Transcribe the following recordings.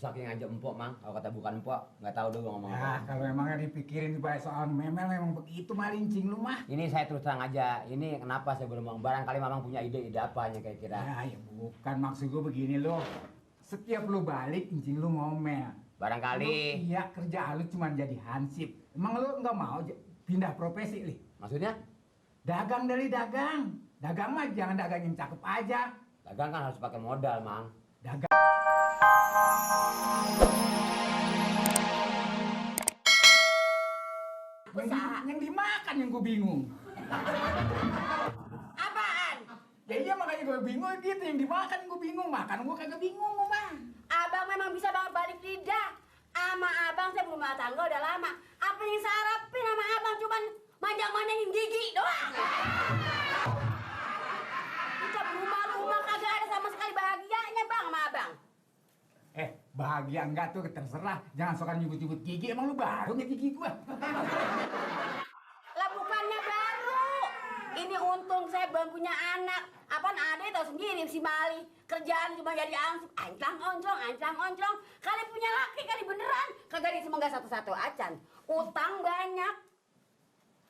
Saking aja empok, Mang. Kalau kata bukan empok, nggak tahu dulu ngomong Ya, apa. kalau emangnya dipikirin bahas soal memel memang begitu malincing lu mah. Ini saya terus terang aja. Ini kenapa saya belum ngomong? Barangkali Mamang punya ide-ide apa hanya kira-kira. Ya bukan maksud gua begini lo. Setiap lu balik incing lu ngomel. Barangkali. Iya kerja lu cuma jadi hansip. Emang lu nggak mau pindah profesi li? Maksudnya? Dagang dari dagang. Dagang mah jangan dagang yang cakep aja. Dagang kan harus pakai modal, Mang. Dagang. Yang dimakan yang gue bingung. Apaan? Ya iya makanya gue bingung gitu, yang dimakan gue bingung, makan gue kagak bingung mah. Abang memang bisa banget balik lidah. Ama abang saya berumah tangga udah lama. Apa yang saya harapin sama abang cuman manjang-manjangin gigi doang. Kita berumah-rumah kagak ada sama sekali bahagianya bang sama abang. Bahagia enggak tuh terserah, jangan sokan nyubut-nyubut gigi, emang lu baru nya gigi gua. Lah bukannya baru. Ini untung saya belum punya anak. Apaan ada tau sendiri si Mali. Kerjaan cuma jadi ansip, ancang-oncong. Kali punya laki kali beneran. Kagak disemoga satu-satu acan. Utang banyak.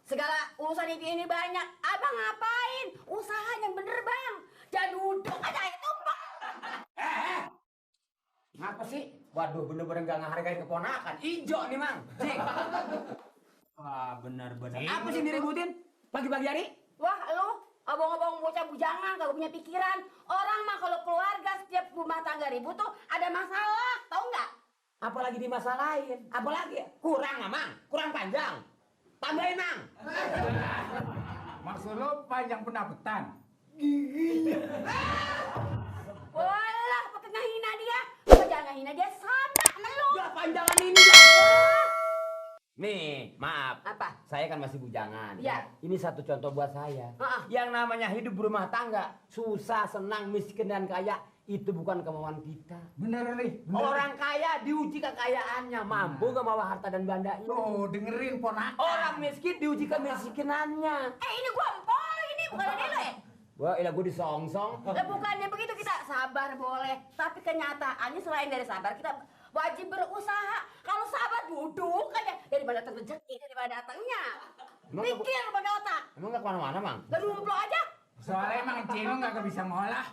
Segala urusan ini banyak. Abang ngapain? Usahanya bener bang. Jangan duduk aja itu bang. Ngapa sih? Waduh, bener-bener nggak ngehargain keponakan. Ijo nih, Mang. Cik. Wah, benar-benar. Apa sih diributin? Pagi-pagi hari? Wah lu, abang-abang bocah bujangan kagak punya pikiran. Orang mah kalau keluarga setiap rumah tangga ribut tuh ada masalah, tahu nggak? Apalagi dimasalahin? Apalagi? Kurang, Mang. Kurang panjang. Tambahin, Mang. Maksud lu panjang pendapetan? Walah, pakai ngehina dia. Lu jangan ngehina dia sama sama lu. Ya, panjangan ini ya. Nih, maaf. Apa? Saya kan masih bujangan. Iya. Ini satu contoh buat saya. Heeh. Yang namanya hidup berumah tangga, susah, senang, miskin dan kaya, itu bukan kemauan kita. Bener nih. Orang kaya diuji kekayaannya, mampu gak bawa harta dan bandanya. Tuh dengerin ponakan. Orang miskin diuji kemiskinannya. Ini gua empol ini bukan ada lo ya? Wah, ilah gue disongsong. Lah bukannya begitu kita sabar boleh, tapi kenyataannya selain dari sabar kita wajib berusaha. Kalau sabar duduk aja daripada datang rezeki daripada datangnya. Emang Pikir pakai otak. Emang gak kemana-mana, Mang? Lah dumplo aja. Soalnya emang incing lu nggak bisa ngolah.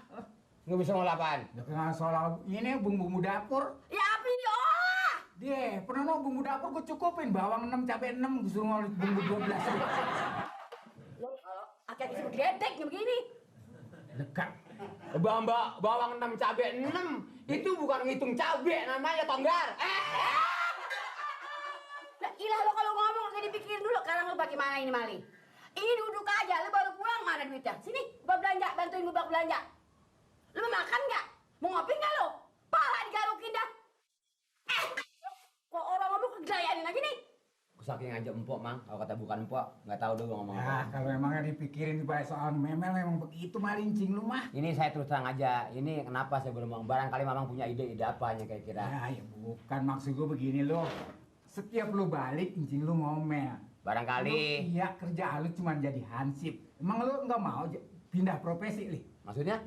Nggak bisa ngolah apaan? Dengan soal ini bumbu dapur. Ya apa ini diolah? Dia pernah no bumbu dapur gue cukupin, bawang 6, cabai 6, gue suruh ngolah bumbu 12. Lo kalau aki-aki sebut gedek ya begini. Dekat. Bawang 6, cabai 6. Itu bukan ngitung cabai namanya, Tonggar. Lah ilah lo kalau ngomong kayak dipikirin dulu. Sekarang lo bagaimana ini Mali? Ini duduk aja, lo baru pulang mana duitnya? Sini, gua belanja, bantuin gua belanja. Lo mau makan nggak? Mau ngopi nggak lo? Pala digarukin dah. Kok orang ngomong kegayanin aja nih? Saking aja empok, Mang. Kalau kata bukan empok, nggak tahu dulu ngomong Ya, apa. kalau emangnya dipikirin bahas soal memel memang begitu malincing lu mah. Ini saya terus terang aja. Ini kenapa saya belum ngomong? Barangkali Mamang punya ide-ide apa hanya kira-kira. Ya bukan maksud gua begini lo. Setiap lu balik incing lu ngomel. Barangkali. Iya kerja lu cuma jadi hansip. Emang lu nggak mau pindah profesi li? Maksudnya?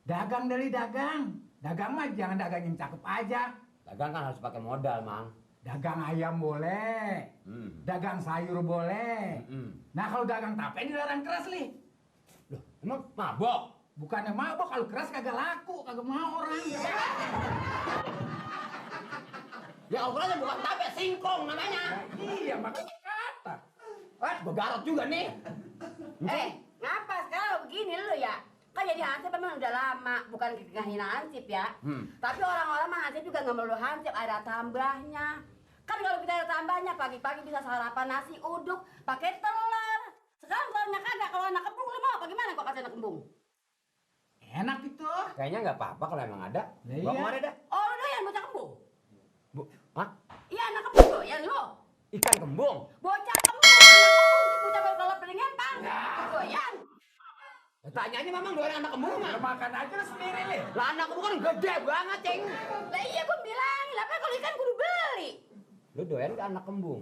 Dagang dari dagang. Dagang mah jangan dagang yang cakep aja. Dagang kan harus pakai modal, Mang. Dagang ayam boleh. Dagang sayur boleh. Nah kalau dagang tape dilarang keras li. Loh, emang mabok? Bukannya mabok, kalau keras kagak laku, kagak mau orang. Ya ukurannya bukan tape, singkong namanya. Iya makanya kata. Begarot juga nih. Ngapa sekarang begini lu ya? Kan jadi hansip memang udah lama, bukan ngehina hansip ya. Tapi orang-orang mah hansip juga nggak melulu hansip, ada tambahnya. Kan kalau kita ada tambahnya, pagi-pagi bisa sarapan nasi uduk pakai telur. Sekarang telurnya kagak, kalau anak kembung lu mau apa gimana kok kasih anak kembung? Enak itu. Kayaknya nggak apa-apa kalau emang ada. Nah, Bawa iya. kemana dah? Oh lu doyan bocah kembung? Hah? Iya anak kembung doyan lu. Ikan kembung? Bocah kembung, anak kembung, si bocah berkelap dari ngempang. Doyan. Tanyanya Mamang doyan anak kembung mah. Lu makan aja lu sendiri li. Lah anak kembung kan gede banget, Ceng. Lah iya gua bilangin, lah kalau ikan kudu beli. Lu doyan ke anak kembung?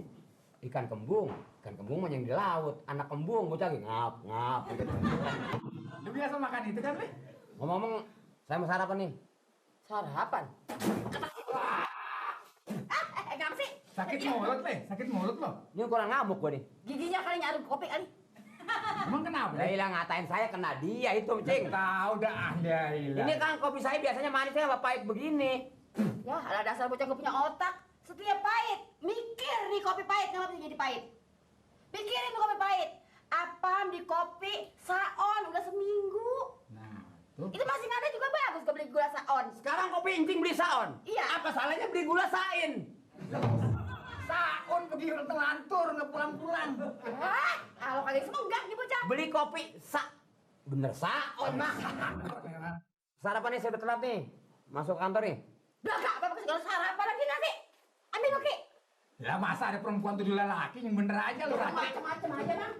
Ikan kembung mah yang di laut. Anak kembung bocah lagi ngap gitu. Lu biasa makan itu kan li? Ngomong-ngomong, saya mau sarapan nih. Sarapan? Sakit mulut, Le. Sakit mulut lo. Ini kurang ngamuk gua nih. Giginya kali nyaru kopi kali. Emang kenapa, Lah Le? ilang ngatain saya kena dia itu, Cing. Tahu dah Anda hilang. Ini kan kopi saya biasanya manisnya apa pahit begini. Ya, ada dasar bocah gak punya otak. Setiap pahit, mikir nih kopi pahit kenapa bisa jadi pahit. Pikirin tuh kopi pahit. Apaan di kopi saon udah seminggu. Nah, tuh. Itu masih ada juga bagus gak beli gula saon. Sekarang kopi incing beli saon. Iya. Apa salahnya beli gula sain? Saon begitu telantur nggak pulang-pulang. Wah, kalau kalian semua enggak nih bocah. Beli kopi bener saon mah. Sarapannya saya udah telat nih. Masuk kantor nih. Udah gak apa-apa segala sarapan lagi nasi. Ambil Oki. Lah masa ada perempuan tuh laki yang bener aja lo, Rati. Macam-macam aja bang.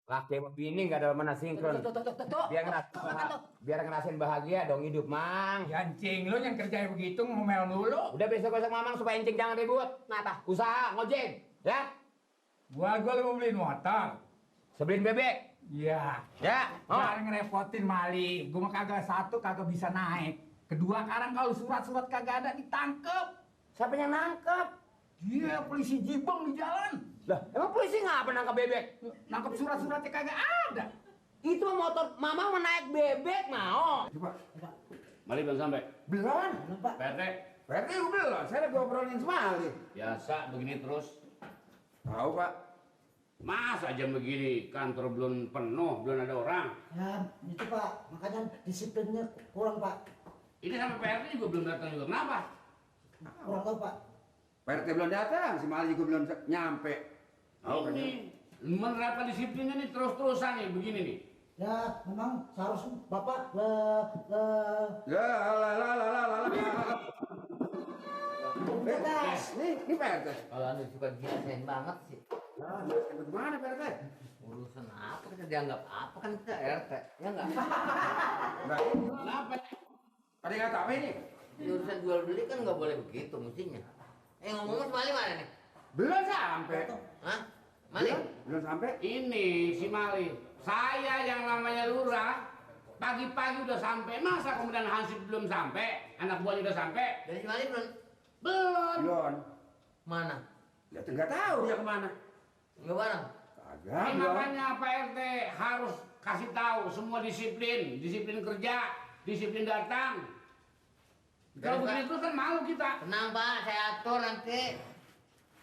Laki sama bini gak ada mana sinkron. Tuh. Biar ngerasain bahagia dong hidup, Mang. Ya Cing, lo yang kerjanya begitu ngomel mulu. Udah besok-besok Mamang supaya incing jangan ribut. Kenapa? Usaha ngojek, ya? Gua lo mau beliin motor. Sebelin bebek. Iya. Ya. Jangan ngerepotin Mali. Gua mah kagak satu kagak bisa naik. Kedua sekarang kalau surat-surat kagak ada ditangkep. Siapa yang nangkep? Iya, polisi jibeng di jalan. Lah, emang polisi ngapa nangkep bebek? Nangkep surat-suratnya kagak ada. Itu motor Mamang menaik bebek mau. Coba. Mali belum sampai. Belum. PT, Berarti lu belum. Saya lagi obrolin sama Mali. biasa begini terus. Tahu, Pak. Mas aja begini, kantor belum penuh, belum ada orang. Ya, itu Pak, makanya disiplinnya kurang Pak. Ini sampai PRT juga belum datang juga. Kenapa? Kurang tahu Pak. PRT belum datang, si Mali juga belum nyampe. Ini menerapkan disiplinnya nih terus-terusan nih begini nih. Ya, memang seharusnya Bapak Ya, lah. tegas. Ini PRT. Kalau anda suka gilasin banget sih. Nah, gimana PRT? Urusan apa kita dianggap apa kan kita RT, ya enggak? Enggak, Kenapa? ada yang tahu ini? Di urusan jual beli kan nggak boleh begitu mestinya. Ngomong Mali mana nih? Belum sampai. Hah? Mali? Belum sampai. Ini si Mali. Saya yang namanya lurah. Pagi-pagi udah sampai. Masa kemudian Hansip belum sampai? Anak buahnya udah sampai? Dari si Mali belum? Belum. Belum. Mana? Ya nggak tahu dia kemana. Nggak bareng? Kagak. Ini belum. makanya Pak RT harus kasih tahu semua disiplin, disiplin kerja, disiplin datang. Kalau Dari, begitu kan malu kita. Tenang Pak, saya atur nanti.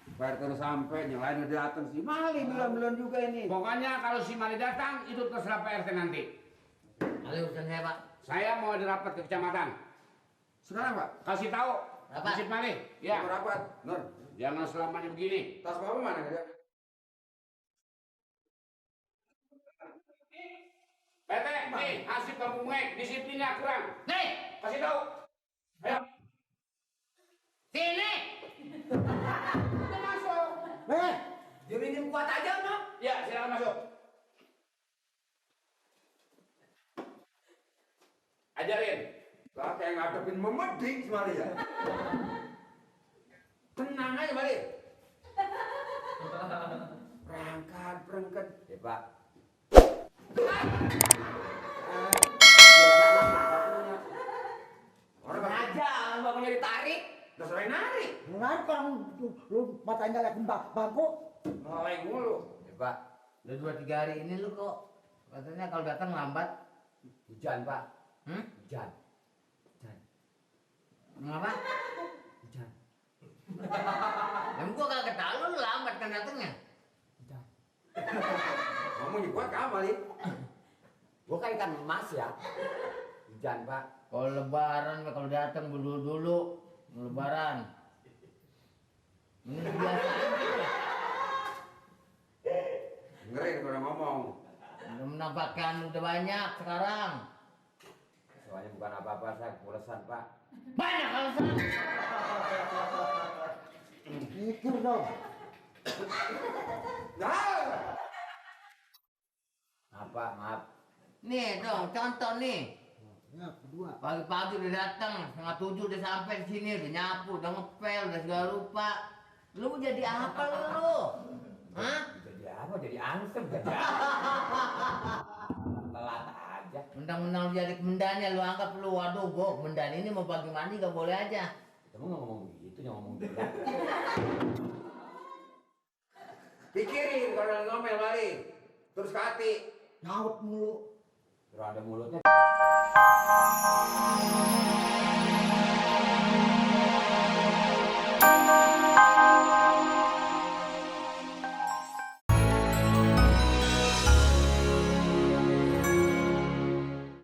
PRT udah sampai, yang lain udah datang si Mali belum juga ini. Pokoknya kalau si Mali datang itu terserah Pak RT nanti. Mali urusan saya Pak. Saya mau ada rapat ke kecamatan. Sekarang Pak. Kasih tahu. Rapat. Nasib Mali. Ya. Mau rapat. Nur, Jangan selamanya begini. tas bapak mana? PT, nih, Hansip kampung Muek, disiplinnya kurang. Nih, kasih tahu. Ayo. Sini. Kita masuk. Dia minjem kuat aja, Mak. Ya, silakan masuk. Ajarin. Lah kayak ngadepin memeding si Mali ya. Tenang aja, Mali. Perangkat. Ya, Pak. Orang Aja, bapaknya ditarik. udah sering narik. Kenapa lu matanya lihat bangku? Mulai mulu. Ya, Pak. Udah 2-3 hari ini lu kok katanya kalau datang lambat. Hujan, Pak. Hmm? Hujan. Mengapa? Hujan. Emang gua kagak tahu lu lambat kan datangnya. Hujan. Ngomongnya kuat kamu Mali. Gua kan ikan emas ya. Hujan, Pak. Kalau lebaran kalau datang dulu lebaran. Ini biasa aja. Ngeri kalau ngomong. Udah menampakkan udah banyak sekarang. Soalnya bukan apa-apa, saya kepulasan, Pak. Banyak kalau sekarang. Mikir dong. Nah, Apa, maaf. Nih dong contoh nih. Ya, kedua. Pagi-pagi udah datang, 6:30 udah sampai di sini, udah nyapu, udah ngepel, udah segala rupa. Lu mau jadi apa lu? Hah? Jadi apa? Jadi ansem, jadi apa? Telat aja. Mentang-mentang lu jadi kemendannya, lu anggap lu, waduh gua kemendan ini mau bagi mandi gak boleh aja. Kamu nggak ngomong begitu, yang ngomong gitu. Pikirin kalau lagi ngomel Mali. Terus ke hati. Nyaut mulu. Terus ada mulutnya